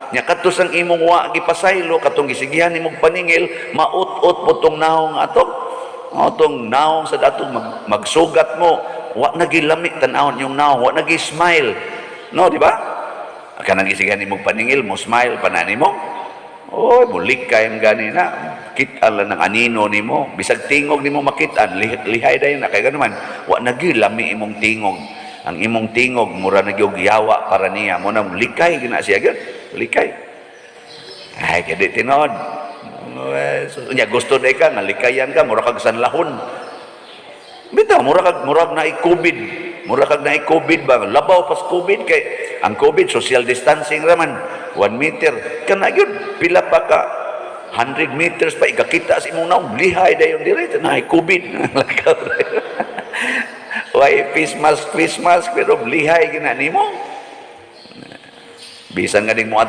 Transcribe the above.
Nya kadto sang imong wa gipasaylo, katong gisigihan nimong paningil, maut-ot po tong naong ato. Atong naong sa datong magsugat mo, wa na gilami tan-awon yung naong, wa na smile. No, di ba? Kanang gisigihan nimong paningil, mo smile pa na nimo. Oy, mulikay ang gani na. Kita lang ng anino nimo. Bisag tingog nimo makitaan, lihay dayon na kay ganoon man. Wa na gilami imong tingog. Ang imong tingog mura na gyud yawa para niya. Mo na likay gina siya gyud. Likay. Ay, kaya di tinuod. So, nya gusto na ka nga likayan ka, mura kag sanlahon. Bitaw mura kag murag na COVID. Mura kag na COVID ba? Labaw pas COVID kay ang COVID social distancing raman, 1 meter. Kana gyud pila pa ka 100 meters pa ikakita sa imong naong, lihay dayon dire na COVID. Lakaw dayon. Why face mask, pero lihay gina nimo. Bisan nga ding mo